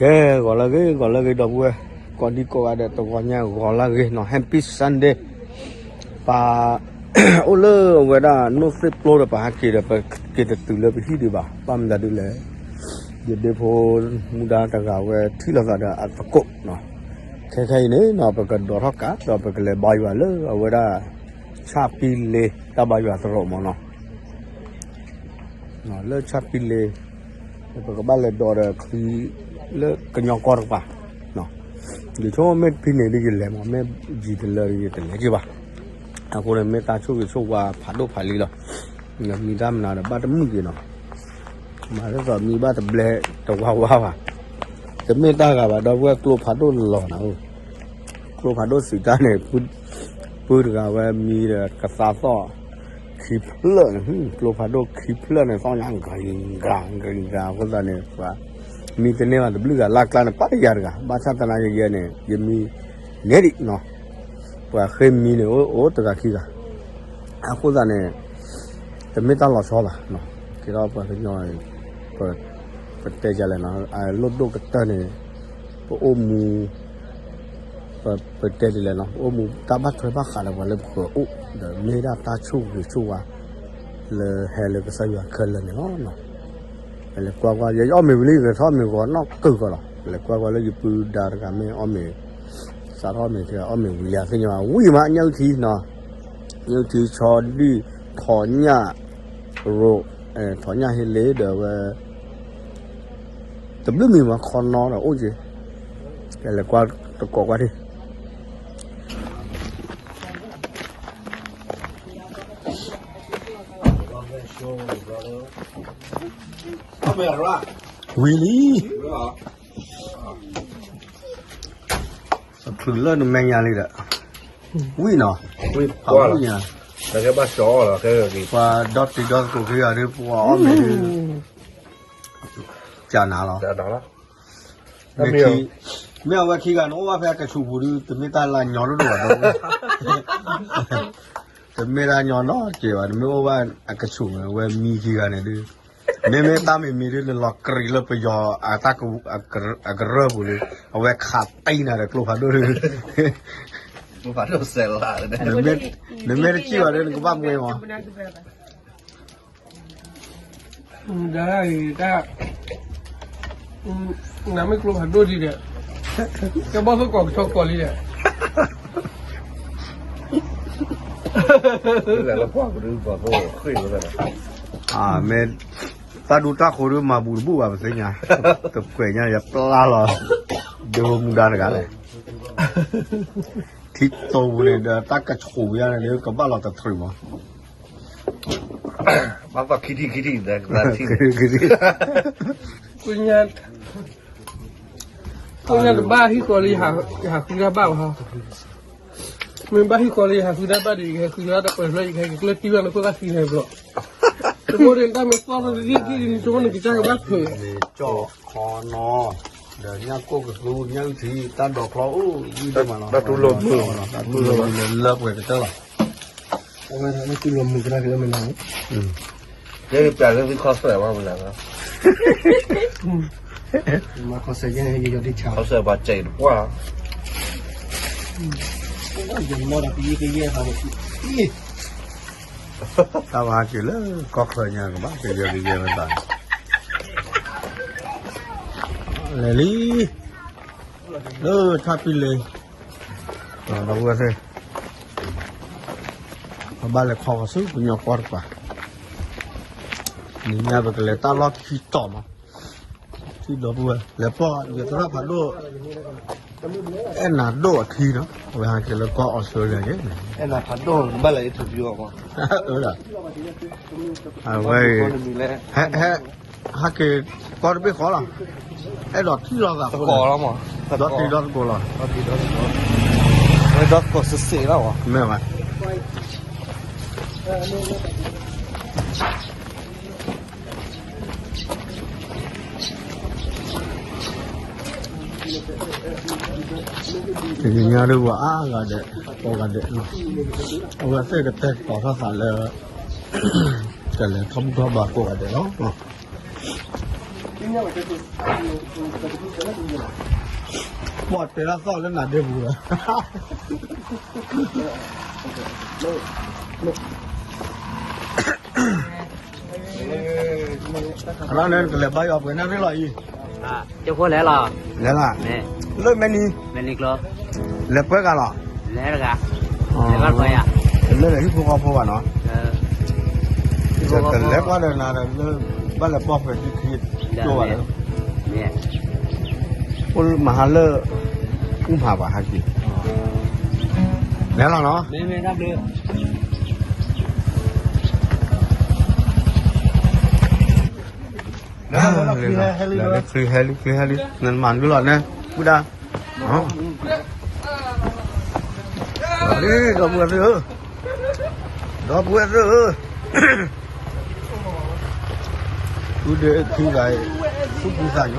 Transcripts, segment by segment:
ကဲ, ဂီၤလၢအဂ့ၤ ဂီၤလၢအဂ့ၤ ဒီပုၢ်ဝဲၢ် ကိးဒံကိးဂၤဒဲး တဂီၤညါဂီၤလၢအဂ့ၤနီၤ, Happy Sunday. ပအိၣ်လၢအဝဲဒၣ် နိၣ်သ့ၣ်ပျိဒီးပဟဲက့ၤဒီး ပက့ၤတတုၤလၢပဟံၣ်ဒံးဘၣ်. ဘၣ်မနုၤဒ်လဲၣ်, ယဒ့ဖိမူဒါတဂၤဝဲထံၣ်လိာ်သးဒီးအသကိးနီၤ. ခဲခဲအံၤန့ၣ်နီၤ ပကဒိးထီၣ်ကး ဒီးပကလဲၤဘါယွၤလၢအဝဲဒၣ် ဆၣ်ပံလ့ တၢ်ဘါယွၤသရိာ်မးနီၤ. လၢဆၣ်ပံလ့ ပကဘၣ်လဲၤဒိးဒီးချံ လၢကညီကီၢ်တကပၤ, ယဆိကမိၣ်မ့ၢ်ဖဲန့ၣ်ဒ်ယလဲၤမး, မ့ၢ်ယံၤတလၢဒ်ယတလဲၤက့ၤဘၣ်. အဃိန့ၣ် မ့ၢ်တၢ်ဆိၣ်ဂ့ၤဆိၣ်ဝါဖးဒိၣ်ဖးလံလီၤ. မံတၢ်မနုၤဒီးဘၣ်တမုာ်က့ၤနီၤ, မၤဒ်သိးမံဘၣ်တဘျဲတဝါဝါဘၣ်. တမ့ၢ်တၢ်ဂၤဘၣ် ဒီပုၢ်ဝဲၢ် ကျိဖးဒိၣ်လီၤနၤဧၢ. ကျိဖးဒိၣ်စံးတၢ်န့ၣ် ပုၢ်တဂၤဝဲမံဒီးကသါသီၣ် ခံဖျၢၣ်န့ၣ်, ကျိဖးဒိၣ်ခံဖျၢၣ်န့ၣ် သီၣ်ညါ ကရံၤကရံၤကရံၤကရံၤ အဃိသတးန့ၣ် ပှၤမံတန့ၢ်ဘၣ်တဘျုးဂၤ လၢ်ကျါန့ၣ် ပၢ်တယၤတဂၤ ဘၣ်ဆၣ်သနာ်က့ယဲန့ၣ် ယမံန့ၢ်ဒံးနီၤ. ပှၤဃ့မံန့ၣ် အိၣ်တဂၤခံဂၤ, အဃိသတးန့ၣ် တမ့ၢ်တၢ်လီၤဆီဘၣ်. ကဲထီၣ်ပှၤကညီ ပတဲဒ်လဲၣ်နီၤ, အလိၣ်ဒိၣ်ကတၢၢ်န့ၣ် ပအိၣ်မူ ပတဲဒ်လဲၣ်နီၤ, ပအိၣ်မူတၢ်ဘၣ်ထွဲဘၣ်ဃးဒီးပှၤလၢပဃၢၤအိၣ် ဒီးမ့ၢ်ဒၣ်တၢ်ဆိၣ်ဂ့ၤဆိၣ်ဝါ လၢဟဲလၢကစၢ်ယွၤခဲလၢာ်န့ၣ်လီၤ. ပလဲၤကွၢ်ကွၢ် ယအီၣ်မ့ၤဝံၤလံ ယကထီၣ်မ့ၤဂီၤနီၢ်ကုၢ်ကီးလီၤ. ပလဲၤကွၢ်ကွၢ်လၢယပုၢ်ဒါတဂၤမ့ၢ်အီၣ်မ့ၤ စးထီၣ်မ့ၤ အီၣ်မ့ၤဝံၤလံ သ့ၣ်ညါဝံၤမး ညၣ်အုၣ်ထံနီၤ, ညၣ်အုၣ်ထံ ဆီဒံၣ် ထိးညၣ် ရိး ထိးညၣ်ဟ့လ့ဒီးဝဲ တဘျုးမံၤမး ခီနီဒီးအိၣ်က့ၤ, လဲၤကွၢ်တကိးကွၢ်ဒံး. ဝံၤလံ, ချုးလၢနမဲာ်ညါလံဒီး, ဝံၤနီၤ, ဝံၤညါ, ပှၤဒီတံၤဒီသကိးခံဂၤဒ် ပှၤအီၣ်မ့ၤဒ် ကနၤလီၤ. မ့ၢ်အဝဲခံဂၤန့ၣ် အိၣ်ဘၣ်ဖဲအကဆူးပူၤဒ် တမ့ၢ်တၢ်လၢညီဒိၣ်ဒိၣ်ဘၣ်ဒီး, တမ့ၢ်တၢ်ညီနီတစဲးဘၣ်, နမ့ၢ်အိၣ်ဘၣ်အကဆူးန့ၣ် အဝဲမံခံဂၤန့ၣ်ဒ်, မ့မ့ၢ်တၢ်မံၤမံၤဒ် နလီၤကြံးလၢပယီၤ အကရၢၢ်ပူၤလံ, အဝဲခးတံၢ်နၤဒီးကျိဖးဒိၣ်ဒ်, နမ့ၢ်တစံးဘၣ်ဒီး နကဘၣ်မှဲမး ဒါရၣ်ဂ့ၤတၢ်, နမ့ၢ်ကျိဖးဒိၣ်ဒံးဒီး, ကဘီၣ်သိၣ်ကီးကထီကီးလံဒီး, မ့ၢ်တၢ်ဒူတၢ်ဃိၤဒ်မၤဘူးတဘူးဘၣ်ပသ့ၣ်ညါ, တပှဲၤညါယပျၢ်လီၤ, ဒိမူဒါတဂၤလဲၣ်, ထံတိပူၤန့ၣ်ဒီးတၢ်ကဆူးယါန့ၣ်ဒီး ကဘၣ်လီၤတထြံးမး ဘၣ်သီခံထံၣ်ခံထံၣ်ဒီး, ကညါတဘၣ်ဟံၣ်ကီးလၢယဟးဃုတၢ်ဘၣ်ဘၣ်, မ့ၢ်ဘၣ်ဟံၣ်ကီးလၢယဟးဃုတၢ်ဘၣ်ဒီး ယကဟဲဃုတၢ်တပှဲၤဖျၢၣ် ယကဟဲကကျၢၢ်တံၢ်ဘၣ်လၢခိၣ်သၣ်ခံန့ၣ်ဘျီ, တဘိန့ၣ် တၢ်မ့ၢ်သီၣ်သီၣ်တံၢ်တံၢ်န့ၣ် တဘိန့ၣ်ကစၢ်ကဘၣ်ဖုး, ကၠီၣ်ခီနီၤ, ဒီးညၣ်ကိၢ်ကသူ ညၣ်အုၣ်ထံ တၢ်ဒိးချီအိၣ်ဝံၤဒိၣ်မးလီၤ, တၢ်တူၢ်လိာ်မုာ်, တၢ်တူၢ်လိာ်မုာ်လၢပှဲၤကတၢၢ်လီၤ. အဝဲဒၣ်မ့ၢ်တူၢ်လိာ်မုာ်ကဒါက့ၤလၢမဲာ်နၤန့ၣ်, ယကပျးလၢသုခီၣ်ဆၢဘၣ်မနုၤလီၤ, မၤခီၣ်ဆၢယဲန့ၣ် ယယီၤဒံးဆါ, ခီၣ်ဆၢပှၤစဲးတပှၢ်, ယမီၢ်ဒီးကယဲၢ်ကယဲၢ်သးန့ၣ်, တၢ်ဘၣ်ဟဲက့ၤလၢကီၢ်ချၢညါကဘၣ်ကယဲၢ်ကယဲၢ်ဝဲသး, လဲၤလံ, လၢထၣ်ပံလ့, ဒီပုၢ်ဝဲၢ်သ့ၣ်, ပဘၣ်လဲၤခီဃီၤဆူကညီကီၢ်တကပၤ, နံၤညါပကလဲၤတၢ်လီၢ်ခံတီၤမး, ထံဒီပုၢ်ဝဲၢ် လဲၤပိာ်ယသရၣ်ဖးဒိၣ်, အဲၣ်နၤဒိၣ်အခံနီၤ, အဝဲဟဲက့ၤလၢကီၢ်အီစထြ့လယါက့ၤ, အဲၣ်နၤဖးဒိၣ် ဘၣ်လဲၤ interview အီၤမး, အဝဲ ဟဲ ဟဲက့ၤကီၢ်တဘ့ၣ်ဃီလီၤ, အဲၣ်ဒိးထံၣ်လိာ်သးအဃိန့ၣ်, ဒီတံၤဒီသကိးလီၤ, ဒီတံၤဒီသကိးစ့ၢ်လီၤ, မ့ၢ်ဘၣ်, တနံၤညါဒ်ပှၤအါဂၤဒဲး, ကိးဂၤဒဲးလီၤ, အဝဲသ့ၣ်ကတဲာ်ကတီၤထီၣ်သးလၢ ကလဲၤထီၣ်ဘူၣ်ထီၣ်ဘါကိးဂၤဒဲးလီၤ. ပှၤတဲဒၣ်သီၣ်လၢနၤဒ့ပူၤလီၤ. အလီၢ်န့ၣ် နကလဲၤဘါယွၤပှဲၤန့ၣ်ရ့ၣ်လီၤအံၤ, ကၠိဖိလဲၤလီၤ, လဲၤလၢ, လၢမဲာ်နံၤ, လဲၤပှဲၤဂၤလီၤ, လဲၤတဂၤ, လဲၤဘၣ်ပှဲၤယၤ, တလဲၤဒီးဟံၣ်ဖိဃီဖိဘၣ်နီၤ, ကလဲၤကွၢ်ဒီးနၤဒီးလၢ ဘၣ်လဲၤပိာ်ဖဲခံခံကၠိဘၣ်လၢ, အိၣ်မဟါလၢ, အူမၤဘၣ်ဟဲက့ၤ, လဲၤလီၤနီၤ. လဲၤလၢချံဟဲလံ ချံဟဲလံ နမၤဒုလီၤန့ၣ် ဝံဒၣ်, ဒီပုၢ်ဝဲၢ်သ့ၣ်ဧၢ, ဒီပုၢ်ဝဲၢ်သ့ၣ်ဧၢ, ဒုးဒ့ခံဂၤအံၤ, သူၣ်ဖှံသးညီ,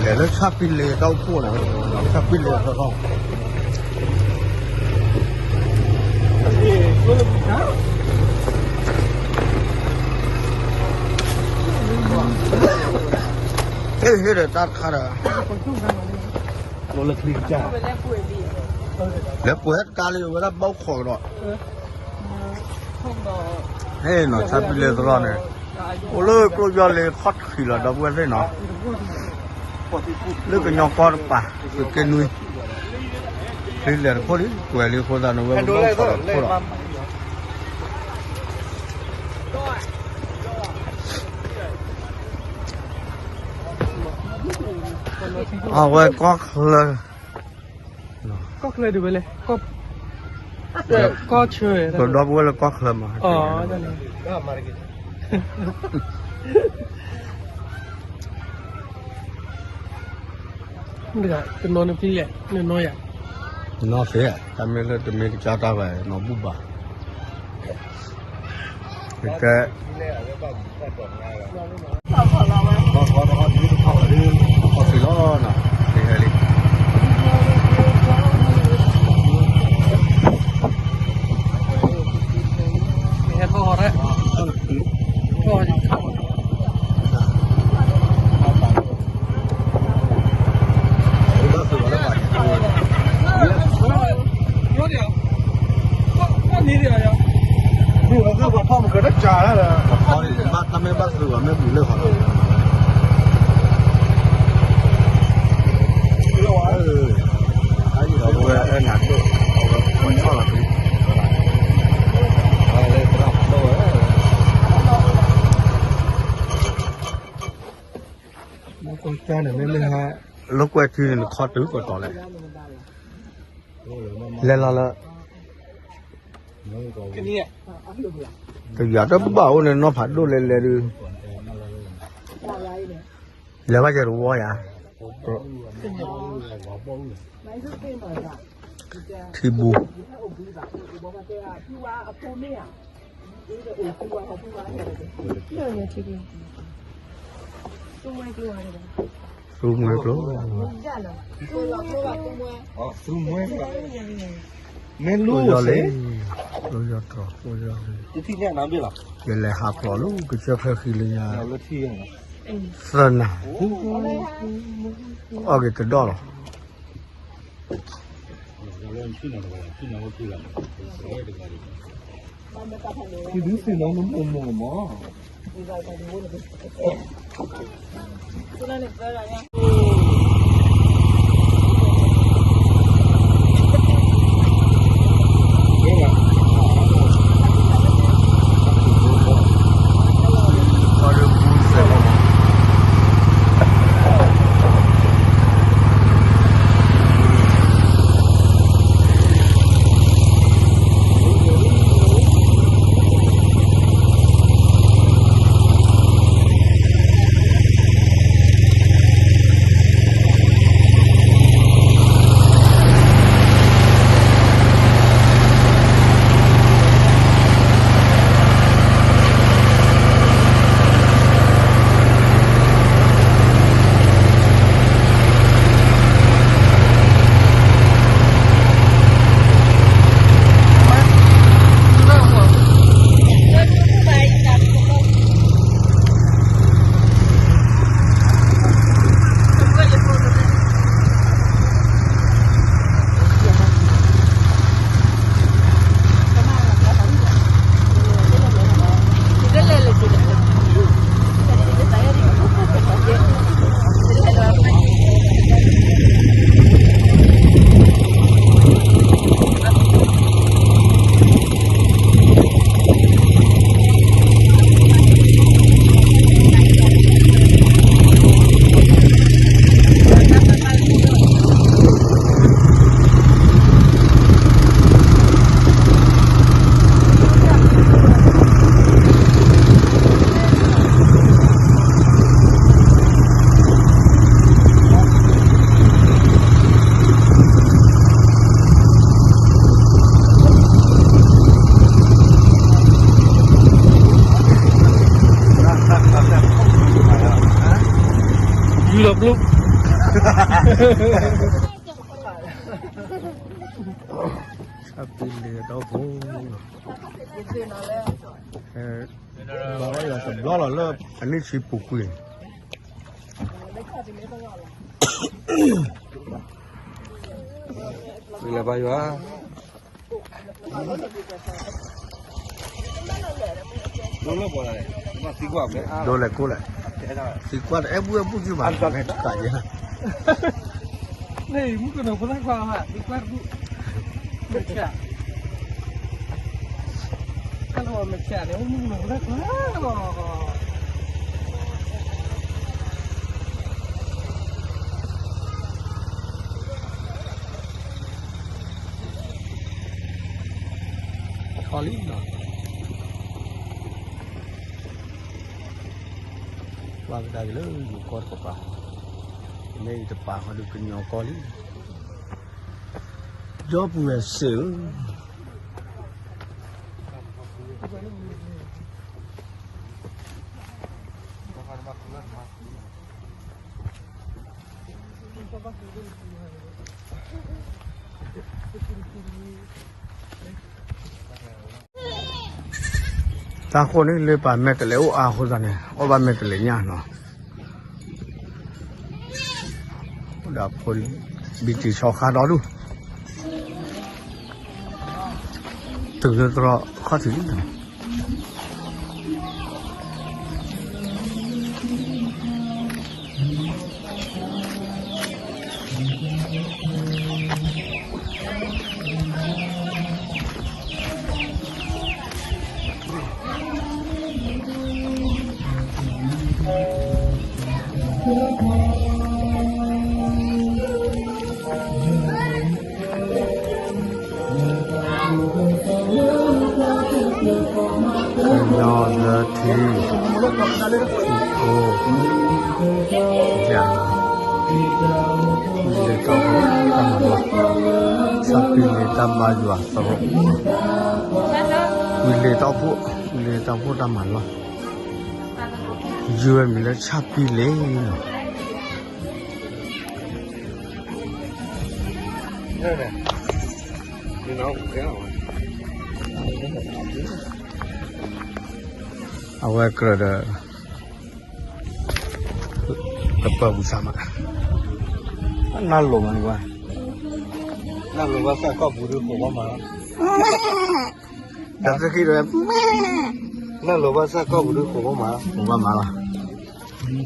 လဲၤလၢဆၣ်ပံလ့တၢ်အိၣ်ဖှိၣ်န့ၣ်, ဆၣ်ပံလ့အထီၣ်ထီၣ်, ဟ့ၣ်ဟ့ၣ်ဒီးတၢ်တခါဒီး, လဲၤပှဲၤတၢ်လံဝဲဒၣ်ဘီခိးကဒီး, ဟဲနီၤ ဆၣ်ပံလ့သရၣ်န့ၣ်, အိၣ်လၢကျိယီၢ်လ့ခီၣ်ထံးလီၤ ဒီပုၢ်ဝဲၢ်သ့ၣ်နီၤ, လၢကညီကီၢ်တပၤ သုးက့နွံ, ချံလဲၤတခိၣ်လံ ကွဲးလံအဃိသတးန့ၣ် ဝဲဘီခိးဒီးတခိၣ်လီၤ. အဝဲကီၢ်ချၢ, ကီၢ်ချၢဒ်ဝဲလဲၣ်, ကီၢ်ဆၢ, ဒီပုၢ်ဝဲၢ်လၢကီၢ်ချၢမး, တနီၤနပျံၤလဲၣ် နနီၤယၤ, နီၤသ့, တၢ်မ့ၢ်လၢတမ့ၢ်တကၢ်တၢ်ဘၣ် နီၤဘူၣ်ဘၣ်, ကဲ လီၤနီၤ, ဟဲလံ, ဟဲထီၣ်ဟီရဲၣ်, ထီၣ်ဟီ, ဘၣ်သုးဝဲလၢပှၤန့ၣ်, ဘၣ်တၢ်မ့ၢ်ဘၣ်သုးဝဲ မ့ၢ်ဘုးလၢၢ်ဃီလီၤ, ဒီပုၢ်ဝဲၢ်အဲၣ်နၤဒိၣ်, အဝဲကွဲးဆီၣ်လီၤ, လၢသရၣ်ဖးဒိၣ်ဝဲ မ့ၢ်ကွၢ်န့ၣ် မ့မ့ၢ်ဟဲ, လၢကွဲၢ်ထံန့ၣ်နခီတုၤကတီၤလဲၣ်, လဲၤလီၤလၢ, တယၤတဘၣ်အိၣ်န့ၣ် နီၢ်ဖးဒိၣ်လဲၤလဲၤဒုး, လဲၤဘၣ်ယဲတဝီယၤ, ထံဘူ သူမွဲကျိ, မ့ၢ်လူလီၤလံ, ယလဲၤဟးဖျိးလၢကစၢၢ်ဖဲဃံလၢညါ, သၢနၤ, အီၣ်က့ၤတဒီၣ်လီၤ. ဒုးသ့ၣ်နီၣ်မ့ၢ်မ့ၢ်မး, ယူၢ်လီၤပျူၢ် ဆၣ်ပံလ့ၤဒီဖိ ဘၣ်ဝဲယၤတဘျီလီၤလၢအနံၣ်ဆံပူၤကွံာ် လဲၤဘါယွၤ ဒိလဲၣ်ကိးလဲၣ် သံကွၢ်တအဲၣ်ဘူၣ်အဲၣ်ဘူၣ်က့ၤဘၣ် မ့ၢ်တကးယဲ မုၣ်ကနီၤဖိသၣ်ခွါ သံကွၢ်တဘူၣ် မ့ၢ်ဆၣ် တၢ်လီၤမ့ၢ်ဆၣ်န့ၣ် မုၣ်ကနီၤဖိသၣ်ခွါလီၤ ထီလံနီၤ ကွၢ်ကဒါက့ၤလၢယိၤကီၢ်တကပၤ မ့ၢ်ယတပာ်ဃီဒုးကညီကီၢ်လံ ဒီပုၢ်ဝဲၢ်စ့ၢ်ဧၢ တၢ်ဃိန့ၣ်လၢပှၤမဲာ်တဲးလဲးအိၣ်အါအဃိသတးန့ၣ် အီၣ်ဘၣ်မဲာ်တဲးလဲးညၣ်နီၤ ဒီးဖိလံၤ ဘံတံၢ်ဆီဃါဒီဒူၣ် တုၤလၢတြီခီၣ်ထံးလံ ကညီလၢထံ ထံဖိ ယၤ ဝံၤလ့ၤတီၢ်ဖိတၢ်မၤလိ ဆၣ်ပံလ့ၤတၢ်ဘါယွၤသရိာ် ဝံၤလ့ၤတီၢ်ဖိ ဝံၤလ့ၤတီၢ်ဖိတၢ်မၤလိ ယုၢ်ဝဲမံၤလၢဆၣ်ပံလ့ၤနီၤ အဝဲကြၢးဒီး ကပၢၤပူၤဆါမး နၢ်လိၤမးန့ၣ်ကွၢ် နၢ်လိၤဘၣ်ဆၣ်ကီၢ်ပူၤဒုးဃိးဘီမးလီၤ တၢ်သ့ၣ်ခံဒီး နၢ်လိၤဘၣ်ဆၣ်ကီၢ်ပူၤဒုးဃိးဘီမးလီၤ ဃိးဘီမးလီၤ က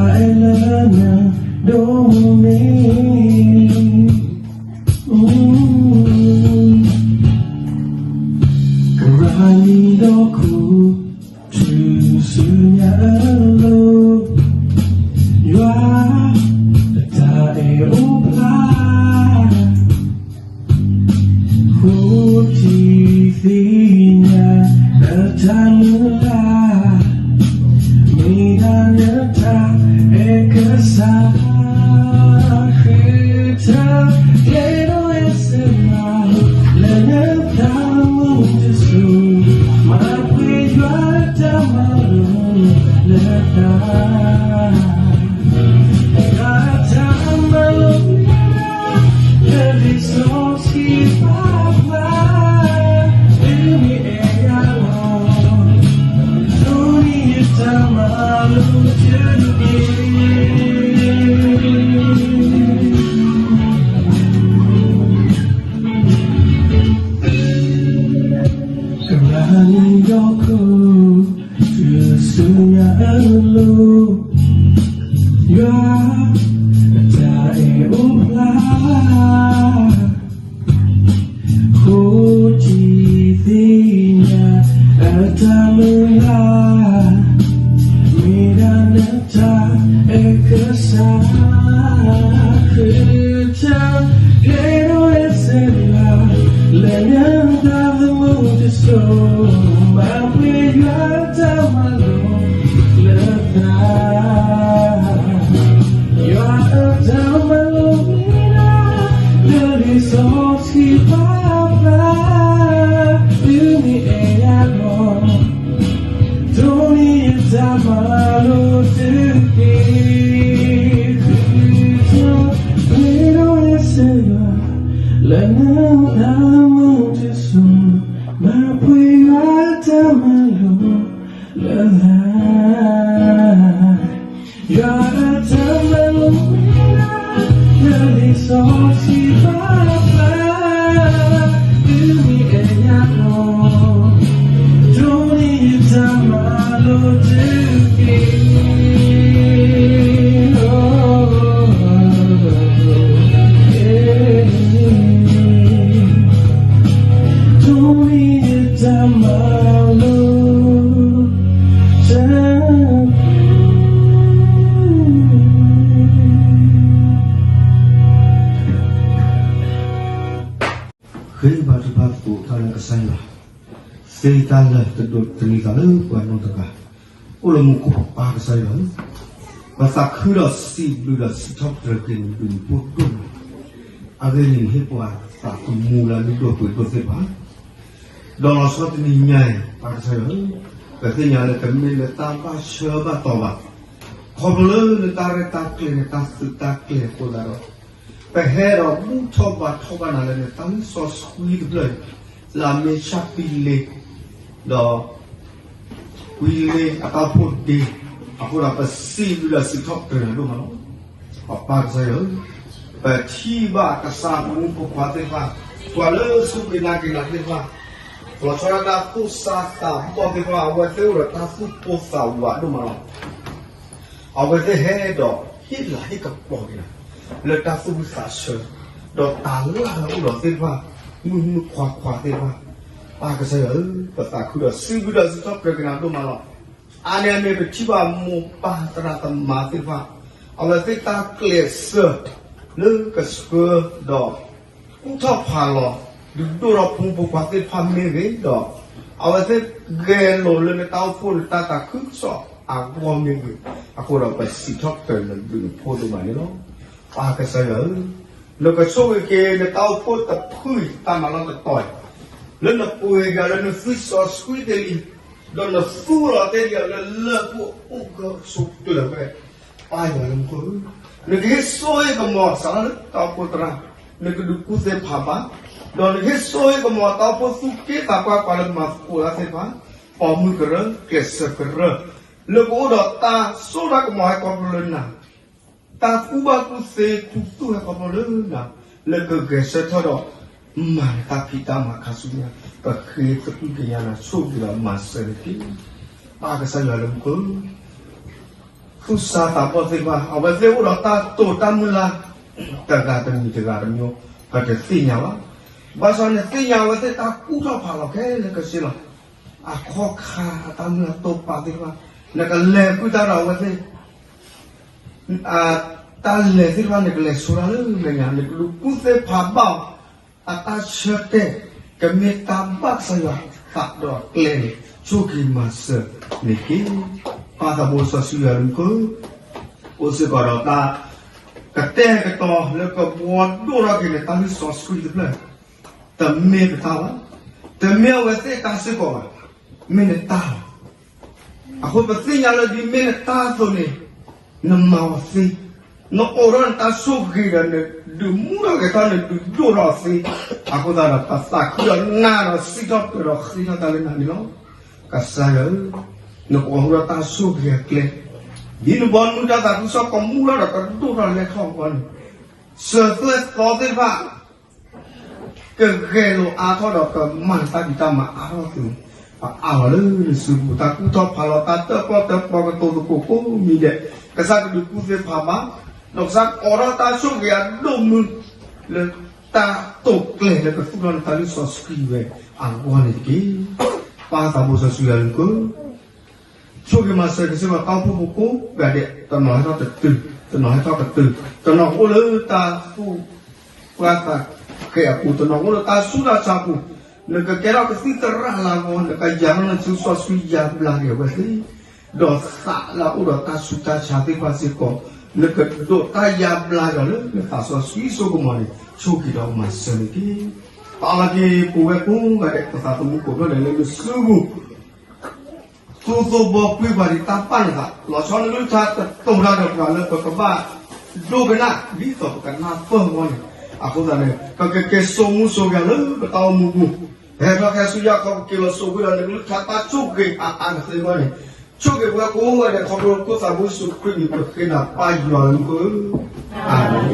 ရၢနံၤဒီခိၣ် ထုးဆူညါအလိၤ ယွၤ အတၢ်အဲၣ်အိၣ်ဖျါ ဃိထံသ့ၣ်ညါ အတၢ်မုၢ်လၢ် မ့ၢ်ဒၣ်နတၢ်အဲၣ်ကစၢ် ဃ့ထီၣ်ကျဲဒီးအဲၣ်စ့ၢ်ကီး လၢနသးမုၢ်တစိၤ မၤပှဲၤယွၤတၢ်မၤလိလၢသး တၢ် တၢ်အဲၣ်အိၣ်ဖျါ ဃိထံသ့ၣ်ညါ အတၢ်မုၢ်လၢ် မ့ၢ်ဒၣ်နတၢ်အဲၣ်ကစၢ် ဃ့ထီၣ် ကဲထီၣ်ဝဲစ့ၢ်ကီး လၢနတၢ်သမူတစိၤ မၤပှဲၤယွၤအတၢ်မၤလိာ်လၢသး ယွၤအတၢ်မၤလိာ်မ့ၢ်ဒၣ် လၢလံာ်စီဆှံဖးဖျါ သုမ့ၢ်အဲၣ်ယၤဒီး ဒိးန့ၢ်ယတၢ်မၤလိာ်တက့ၢ်. ဃ့ထီၣ် ကဲထီၣ်ဝဲစ့ၢ်ကီး လၢနတၢ်သမူတစိၤ မၤပှဲၤယွၤအတၢ်မၤလိာ်လၢသး ယွၤအတၢ်မၤလိာ်မ့ၢ်ဒၣ် လၢလံာ်စီဆှံဖးဖျါ သုမ့ၢ်အဲၣ်ယၤဒီး ဒိးန့ၢ်ယတၢ်မၤလိာ်တက့ၢ်. ဒိးန့ၢ်ယတၢ်မၤလိာ်တက့ၢ်. ဃ့ဘါထုကဖၣ်သကိးတၢ်လၢကစၢ်ယွၤ, သ့တၢ်လၢတဒိးသန့ၤသးလၢပှၤနီတဂၤ, အိၣ်လၢမူခိၣ် ပၢ်ကစၢ်ယွၤဧၢ, ပသးခုဒီးစံးဘျုးဒီးစံးထီၣ်ပတြၢၤက့ၤနဒုးနဖိဒိၣ်မး, အဂ့ၢ်န့ၣ်ဟ့ၣ်ပှၤသးသမူလၢအလုၢ်ဒိၣ်ပှ့ၤဒိၣ်သ့ၣ်တဖၣ် ဒီးလီၤဆီတနံၤညါအံၤ ပၢ်ကစၢ်ယွၤဧၢ, ပသ့ၣ်ညါလၢတမ့ၢ်လၢတၢ်ဘၣ်ဆၢဘၣ်တီၤဘၣ်, ခီဖျိလၢနတၢ်ရဲၣ်တၢ်ကျဲၤနတၢ်သုးတၢ်ကျဲၤအဃိသတးဒီး, ပဟဲဒီးဘူၣ်ထီၣ်ဘါထီၣ်ဘၣ်နၤလၢနတၢ်လံာ်စီဆှံတဖျၢၣ်အံၤ, လၢအမ့ၢ်ဆၣ်ပံလ့, ဒီး ဝံလ့အတၢ်အိၣ်ဖှိၣ်ဒ့, အဃိဒီးပစံးဘျုးဒီးစံးထီၣ်ပတြၢၤနၤဒိၣ်မးလီၤ. ပၢ်ကစၢ်ယွၤဧၢ, ပထံၣ်ဘၣ်ကစၢ်မူဖိခွါသ့ၣ်တဖၣ်, ပှၤလၢအစူၢ်က့ၤနာ်က့ၤနၤသ့ၣ်တဖၣ်, လီၤဆီဒၣ်တၢ်သူၣ်စၢ်သးဘီၣ်သ့ၣ်တဖၣ် အဝဲသ့ၣ်အိၣ်ဒီးတၢ်သူၣ်ပိၢ်သးဝးဒိၣ်မးလီၤ. အဝဲသ့ၣ်ဟဲဒီးဟ့ၣ်လၤဟ့ၣ်ကပီၤက့ၤနၤ, လၢတၢ်သူၣ်ဝံၣ်သးဆၢ, ဒီးတၢ်လၢအအိၣ်ဒီးသ့ၣ်တဖၣ်, မုၣ်မုၣ်ခွါခွါသ့ၣ်တဖၣ်, ပၢ်ကစၢ်ယွၤဧၢ, ပသးခုဒီးစံးဘျုးဒီးစံးထီၣ်ပတြၢၤက့ၤနၤဒိၣ်မးလီၤ. အါန့ၢ်အန့ၣ် ပထံၣ်ဘၣ်မိၢ်ပၢ်သရၣ်သမါသ့ၣ်တဖၣ်, အဝဲသ့ၣ်တၢ်ကျဲးစၢးလၢကဆှၢဒီး ကူၣ်ထီၣ်ဖးလီၤ, ဒုးဒိၣ်ထီၣ်ဖိမုၣ်ဖိခွါသ့ၣ်တဖၣ်မ့ၢ်ဂ့ၤဒီး, အဝဲသ့ၣ်ဂဲၤလိာ်လၢနတၢ်အိၣ်ဖှိၣ်နတၢ်သးခုကစီၣ်အဂီၢ်မ့ၢ်ဂ့ၤ, အဃိဒီးပစံးထီၣ်ပတြၢၤနၤဒိၣ်နဖိဒိၣ်မးန့ၣ်လီၤ. ပၢ်ကစၢ်ယွၤဧၢ, နကဆိၣ်ဂ့ၤက့ၤနတၢ်အိၣ်ဖှိၣ်တဖုအံၤ တၢ်မၤလီၢ်တတီၤအံၤ, လၢနပှ့ၤက့ၤလၢနသွံၣ်စီဆှံတ့ၢ်လံ, ဒီးနသူလီၤတ့ၢ်လံအီၤလၢလၢၢ်ပူၤအအိၣ်ကဆိးကျၢၤဝဲ ပၢ်ယွၤလၢမူခိၣ်ဧၢ, နကဟ့ၣ်ဆိၣ်ဂ့ၤကမီၤစးထီၣ်လၢတၢ်အိၣ်ဖှိၣ်သရၣ်, နကဒုးကူၣ်သ့ဖးဘၣ်, ဒီးနကဟ့ၣ်ဆိၣ်ဂ့ၤကမီၤတၢ်အိၣ်ဖှိၣ်သူၣ်က့သးပှၢ်ပှၤလၢမၤသကိးတၢ်သ့ၣ်တဖၣ်, ပိာ်မုၣ်ကရၢ, ကျဲးစၢးကရၢ, လၢကအိၣ်ဒီးတၢ်စိတၢ်ကမီၤဟဲခီဖျိလၢနၤ, တၢ်ကူၣ်ဘၣ်ကူၣ်သ့ခူသူၣ်ဟဲခီဖျိလၢနၤ, လၢကဂဲၤဆၢထၢၣ်ဒီး မၤနတၢ်ဖံးတၢ်မၤခါဆူညါ, ပဃ့သကွံၢ်ကညးနၤဆိၣ်ဂ့ၤဒီးမၤစၢၤနၤတက့ၢ်. ပၢ်ကစၢ်ယွၤလၢမူခိၣ်ဧၢ, သူၣ်စၢ်သးဘီၣ်သ့ၣ်တဖၣ် အဝဲသ့ၣ်အိၣ်ဒီးတၢ်တိာ်တၢ်မုၢ်လၢ် တဂၤတမံၤတဂၤတမံၤ ပတသ့ၣ်ညါဘၣ်. ဘၣ်ဆၣ်နသ့ၣ်ညါအဝဲသ့ၣ်တၢ်ကူၣ်ထီၣ်ဖးလီၤခဲလၢာ်ခဲဆ့လီၤ. အခီၣ်ခါအတၢ်မုၢ်လၢ်တိာ်ပာ်သ့ၣ်တဖၣ် နကလဲၤဃုာ်တၢ်ဒီးအဝဲသ့ၣ် တၢ်လဲၤသ့ၣ်တဖၣ်န့ၣ် ကလဲၤဆိတၢ်လၢမဲာ်ညါ နကဒုးကူၣ်သ့ဖးဘၣ်အီၤ, အတၢ်ဆၢတဲာ် ကမ့ၢ်တၢ်ဘၣ်ကစၢ်ယွၤသးဒီးအကျဲန့ၣ် ဆိၣ်ဂ့ၤမၤစၢၤန့ၣ်တက့ၢ်. ပၢ်သးဘိစီဆှံယွၤလၢမူခိၣ်, အိၣ်စ့ၢ်ကီးဒီးတၢ်ကတဲာ်ကတီၤလၢကဘှီဒိၣ်ထီၣ်က့ၤန့ၣ် တၢ်လံာ်စီဆှံတဖျၢၣ်, တမ့ၢ်ပတၢ်ဘၣ်, တမ့ၢ်အဝဲသ့ၣ်တၢ်စ့ၢ်ကီးဘၣ်, မ့ၢ်နတၢ်လီၤ. အဃိပသ့ၣ်ညါလၢဒ်မ့ၢ်နတၢ်အသိးန့ၣ်, နမၤအီၤသ့, နအိးထီၣ်နတၢ်ဆိၣ်ဂ့ၤဒီးနဒုးမူထီၣ်ဂဲၤထီၣ်နဒုးဒိၣ်ထီၣ်အီၤသ့, အဃိသတးဒီးပသးခုဒီးနၤဒီးစံးထီၣ်ပတြၢၤဒီးဃ့ထီၣ်တၢ်လၢနၤန့ၣ်လီၤ. ကစၢ်ယွၤဧၢ, နကအိးထီၣ်တၢ်ဆိၣ်ဂ့ၤအကျဲ, ဒ်နဘီမုၢ်တၢ်သးခုကစီၣ်ကမူထီၣ်ဒီးကဒိၣ်ထီၣ်လဲၢ်ထီၣ်အဂီၢ်န့ၣ်, စၢၤသွဲၣ်သီသ့ၣ်တဖၣ် ကဂဲၤလိာ်အါထီၣ်ဒီးကမၤတၢ်ဖံးတၢ်မၤအါထီၣ်အသိး, ပအးလီၤလၢနစုပူၤ တၢ်ကူၣ်ထီၣ်ဖးလီၤ တၢ်တၢၣ်ပီၣ်တၢၣ်ပီကတိၤသကိးကိးမံၤဒဲး, ကစၢ်ကဒုးကူၣ်သ့ဖးဘၣ်, ဒီးကစၢ်အိးထီၣ်တၢ်ဆိၣ်ဂ့ၤအဒိၣ်မုၢ် လၢတၢ်တိာ်ကျဲၤလၢကသူၣ်ထီၣ်န့ၢ်တၢ်လုၢ်စီဆှံဝဲအဂီၢ်န့ၣ်တက့ၢ်. ပၢ်သးဘိစီဆှံယွၤလၢက ဆိၣ်ဂ့ၤမၤစၢၤကစၢ်ယွၤပၢ်ဖိဖိကိးဂၤဒဲး, တနီၤဟဲထီၣ်ကတုၤ, တနီၤဟဲထီၣ်ကတုၤ, တနီၤအိၣ်လၢတၢ်သူၣ်ပှၢ်သးဃဲးအပူၤ, တနီၤအိၣ်လၢတၢ်ဆူးတၢ်ဆါအပူၤ, နကကဲထီၣ်ကသံၣ်သရၣ်လၢအဂီၢ် နကယၤထီၣ်နစုစီဆှံယါဘျါက့ၤအဝဲသ့ၣ်, ဒီးသးလၢအအိၣ်ဒီးတၢ်ဆူးတၢ်ဆါသ့ၣ်တဖၣ်စ့ၢ်ကီး နကဒိးတၢ်ယါဘျါက့ၤလၢနသးစီဆှံစိကမီၤန့ၣ် ဆိၣ်ဂ့ၤဒီးမၤစၢၤန့ၣ်တက့ၢ်. ပာ်လီၤက့ၤပဝဲကိးဂၤဒဲး ပသးသမူကိးဖျၢၣ်န့ၣ်လၢနစုပူၤ သိသိဘီပှ့ၤပှၤဒ်တၢ်ပာ်နသး, လီၤဆီနကလုၢ်ကထါတတိၤတၢ်ဒီးပှၤလၢပကဘၣ်ဒိကနၣ် ဒ်သိးပကနၢ်ပၢၢ်အဂီၢ်န့ၣ်, အဃိသတးန့ၣ် ပကက့ၤစိာ်မူစိာ်ဂဲၤလၢပတၢ်အိၣ်မူပူၤ, ပဟဲထီၣ်ဟဲဆူညါခီ ပက့ၤလီၤစိာ်ဝံၤဒီးနကလုၢ်ကထါတၢ်ဆိၣ်ဂ့ၤအါအါကသ့အဂီၢ်န့ၣ်, ဆိၣ်ဂ့ၤပဝဲကိးဂၤဒဲး ခီဖျိလၢပခိၣ်သးဘိယ့ၣ်ၡူးခရံာ်န့ၣ် ပဃ့နၤပၢ်ယွၤလၢမူခိၣ်ဧၢ, အၤမ့ၣ်.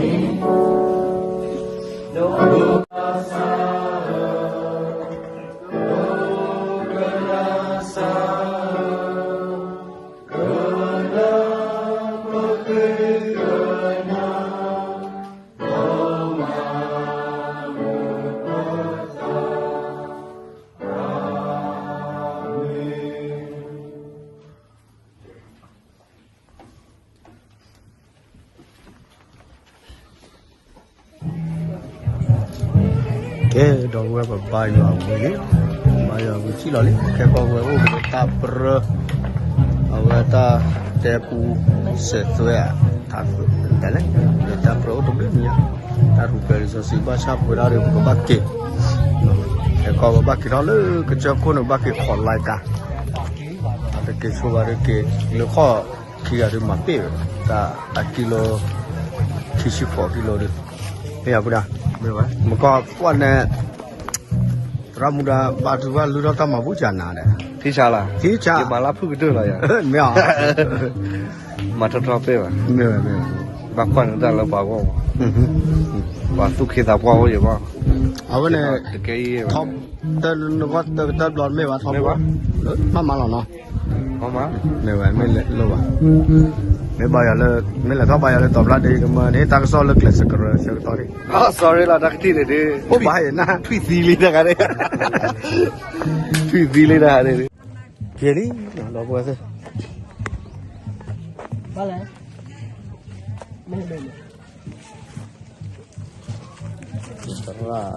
ကဲ ဒီပုၢ်ဝဲၢ် ပဘါယွၤဝံၤလံ, ဘါယွၤဝံၤထံၣ်လီၤလံ, ခဲကီၢ်ဝဲအိၣ်က့ၤတၢ်ပြၢ အဝဲတၢ်တဲပူစဲးသွဲ တၢ်လဲၣ်, တၢ်ပြၢအိၣ်တဘျုးမံၤညါ, တၢ်ရူးပျဲလံာ်စီဆှံဘၣ်ဆၣ်ပဝဲဒၣ်ဒီး ပကဘၣ်က့ၤ, ခဲကီၢ်ဝဲဘၣ်က့ၤထီၣ်လၢကစၢၢ်ခိၣ်န့ၣ် ဘၣ်က့ၤခိးလၢ်ကၤ အတက့ၤဆိဘၣ်ဒီးက့ၤလၢခီၣ်ခံဂၤဒီးမၤပ့ၢ်ဝဲ, တၢ်အကံလိ ခံဆံဃိးကံလိဒီး, မ့ၢ်အပူၤဒၣ်, မ့ၢ်ဝဲ, မကီၢ်ကွၢ်န့ၣ်, သရၣ်မူဒါဘၣ်ထုဘၣ်လုၢ်ထီၣ်တၢ်မၤဘူၣ်ကနၤဒီး, ထံဆါလီၤ, ထံဆါ, ယမၤလၢဖုၣ်ကတၢၢ်လီၤယၤ, မ့ၢ်အီၤ, မၤထီၣ်ထီၣ်ပ့ၢ်ဘၣ်, မ့ၢ်ဝဲ, မ့ၢ်ဝဲ, ဘၣ်ကွၢ်န့ၣ်တၢ်လၢပှၤဂီၢ်, ပှၤသူၣ်ခ့သးပှၢ်အိၣ်ယဘၣ်, အဝဲန့ၣ်, တကဲအံၤ တၢ်နဂီၢ်တၢ်ကတၢၢ်ဘျီမ့ၢ်ဘၣ်ထီဘိ, မ့ၢ်မၤလီၤနီၤ, မ့ၢ်ဝဲမ့ၢ်လဲၤလၢဘၣ်, မ့ၢ်ဘၣ်ယၤလၢ, မ့ၢ်လဲၤထီၣ်ဘၣ်ယၤလၢတီၤဖျါဒ့ကမၢန့ၣ် တၢ်ကစီၣ်လၢကျဲးစကရၢဆၢကတီၢ်န့ၣ်, sorry လီၤ တၢ်ကထံၣ်န့ၣ်ဒ်, အိၣ်ဘၣ်ယနၢ်, ထွံၣ်သံလံတဂၤန့ၣ်, ထွံၣ်သံလံတဂၤန့ၣ်, ကဲလံ, ဒီပုၢ်ဝဲၢ်သ့ၣ် ဘၣ်လဲၣ်, မ့ၢ်လဲၣ် သရၣ်,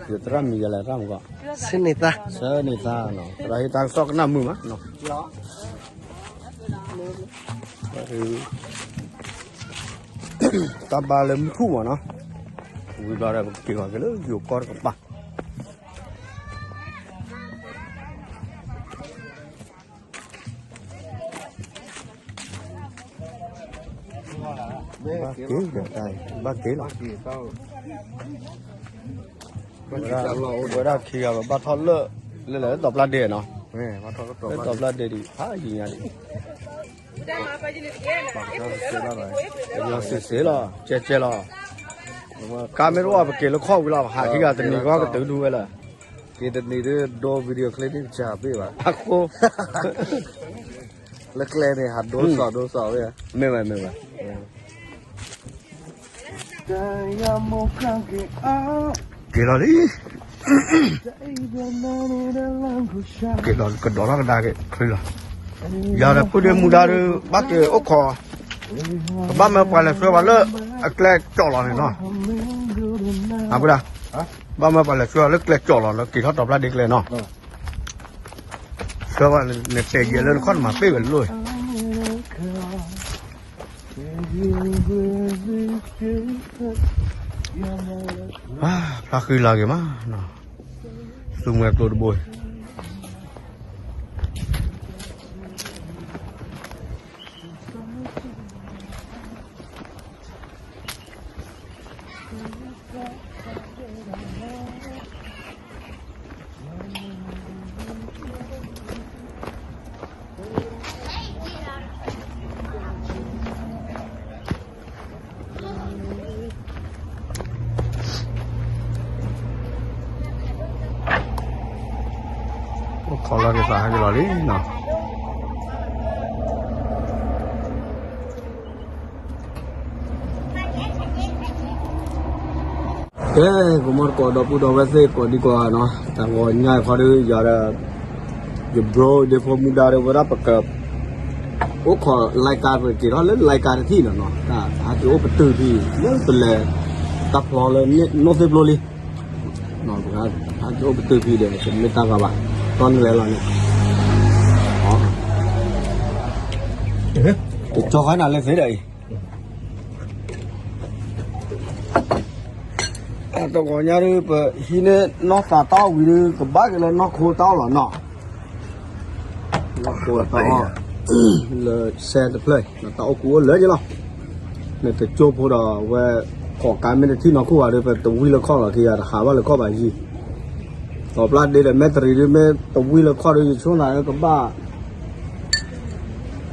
ယသရၣ်မံၤယလဲၣ် သရၣ်မုၣ်ကီး, ဆၢန့ၢ်သါ, ဆၢန့ၢ်သါနီၤ, သရၣ်ဟ့ၣ်တၢ်ကစီၣ်ကနၣ်မုာ်မးနီၤ, တၢ်ဘါလၢမုၢ်ထူၣ်မးနီၤ, ဝံၤဘျီဒီးပကက့ၤဂီၤက့ၤလၢယိၤကီၢ်တကပၤ ဘၣ်က့ၤဒီးတၢ်အံၤ ဘၣ်က့ၤလီၤ, ဝဲဒၣ်ခံဂၤဘၣ်ထီၣ်လၢ, လၢလၢတီၤပျၢ်ဒ့နီၤ, လၢတီၤပျၢ်ဒ့ဒံး ဖးယံၤညါဒံး, ပယီၤစ့ၢ်စ့ၢ်လီၤ ကဲကဲလီၤ, ကါမ့ၢ်တအိၣ်ပက့ၤလၢခီၣ်ဝံၤလီၤ ဟးခံဂၤတနံၤဂီၢ်ကတုၤဒူဝဲလၢ, က့ၤတနံၤဒ်ဒိ video clip ဒ်ကစၢ်ဘ့ၣ်ဘၣ်, အဃိ လၢကျဲန့ၣ် ဟးဒိစီၣ်ဒိစီၣ်ဝဲ, မ့ၢ်ဝဲမ့ၢ်ဝဲ, က့ၤလီၤလံ, က့ၤလီၤကဒီးထီၣ်ကဒါက့ၤချံလီၤ, ယၤဒီးပုၢ်ဒ့မူဒါဒီး ဘၣ်က့ၤအိၣ်ခိး, ကဘၣ်မၢပှၤလဲၤဆှၢပှၤလၢအကျဲကၠီၣ်လီၤန့ၣ်နီၤ, အပုၢ်ဒါ, ဘၣ်မၢပှၤလဲၤဆှၢလၢကျဲကၠီၣ်လီၤလၢက့ၤထီၣ်တီၤဖျါဒ့ကျဲနီၤ ဆှၢဘၣ်န့ၣ်တဲာ်ယဲၢ်လၢနခီၣ်နမၤပ့ၢ်ဝဲလိၣ်, ဖျါဃံလၤဂ့ၤမး, သူမှဲကျိတဘိ, အိၣ်ခိးလီၤက့ၤသးဟဲက့ၤလီၤလံနီၤ. ကဲ ကမီတကိးဒီပုၢ်ဒီဝဲၢ်သ့ၣ်ကိးဒံကိးဂၤနီၤ, တၢ်ဂီၤညါအံၤခီဒီး ယၤဒီး ယ bro ဒ့ဖိမူဒါဒီးဝဲဒၣ်ပက အိၣ်ခိး like က့ၤထီၣ်လၢ like တထံၣ်န့ၣ်နီၤ, တၢ်ဟးက့ၤအိၣ်ပတုာ်ဖံး လၢပလဲၤ တၢ်ဖျီလၢနိၣ်သ့ၣ်ပျိလံ, ဟးက့ၤအိၣ်ပတုာ်ဖံးဒီး တမ့ၢ်တၢ်ဂၤဘၣ်, တီနုၤလဲၣ်လီၤန့ၣ်, ကၠီဃီနၤလၢသ့ဒီးအံၤ တဂီၤညါဒုး ပဟံးန့ၢ်နီၢ်သးတၢ်အီၣ်ဝံၤဒုး ကဘၣ်က့ၤလၢနီၢ်ခိတၢ်အီၣ်လီၤနီၤ, နီၢ်ခိတၢ်အီၣ် လၢစဲတဖျၢၣ် တၢ်အီၣ်ကူအိၣ်လၢက့ၤလီၤ, မ့ၢ်တကၠိဖိဒီးဝဲ ကိးကါမ့ၢ်တထံၣ်နီၢ်ခိဘၣ်ဒီး ပတဝံလၢခီၣ်လီၤခံဂၤ တဟးဘၣ်လၢခီၣ်ဘၣ်ယံၤ, ဒီးပျၢ်ဒ့ဒီးမဲတရံးဒုး မ့ၢ်တဝံလၢခီၣ်ဒီး ယဆိနၤကဘၣ်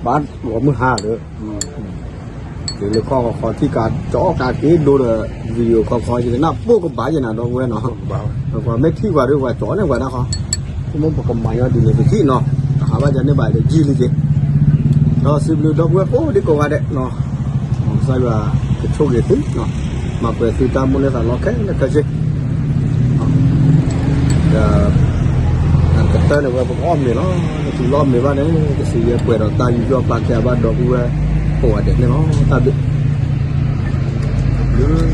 ဘၣ်ဂီၤမုၢ်ဟါဒီး က့ၤလၢခီၣ်ခီခီထံၣ်ကး ကၠီကးက့ၤဒိဒီး video ခီခီ ယကနၣ်ပိၢ်ကဘၣ်ယနၤဒီပုၢ်ဝဲၢ်နီၤ, ပှၤမ့ၢ်ထံၣ်ပှၤဒီးပှၤကၠီန့ၢ်ပှၤဒၣ်ဃီ, မ့ၢ်ပကမၤညီဒ်န့ၣ်တထံၣ်နီၤ, တဟးဘၣ်ယၤန့ၢ်ဘၣ်ဒီးယံာ်လံက့ၤ, ဒီးစံးဘျုးဒီပုၢ်ဝဲၢ်ကိးဒံကိးဂၤဒဲးနီၤ, ကစၢ်ယွၤကဆိၣ်ဂ့ၤသုနီၤ, မၤပှဲၤသုတၢ်မိၣ်န့ၢ်သးလီခဲလၢာ်ခဲဆ့ ဒီး တၢ်ကတၢၢ်န့ၣ်ဝဲပကအီၣ်မ့ၤလီၤ, နထံၣ်လီၤမ့ၤဘၣ်န့ၣ် ကစံးယဲပှဲၤဒီးတၢ်ယူးယီၣ်ပာ်ကဲဘၣ်ဒီပုၢ်ဝဲၢ်ကိးဂၤဒဲးန့ၣ်လီၤ, တၢ်ဘျုး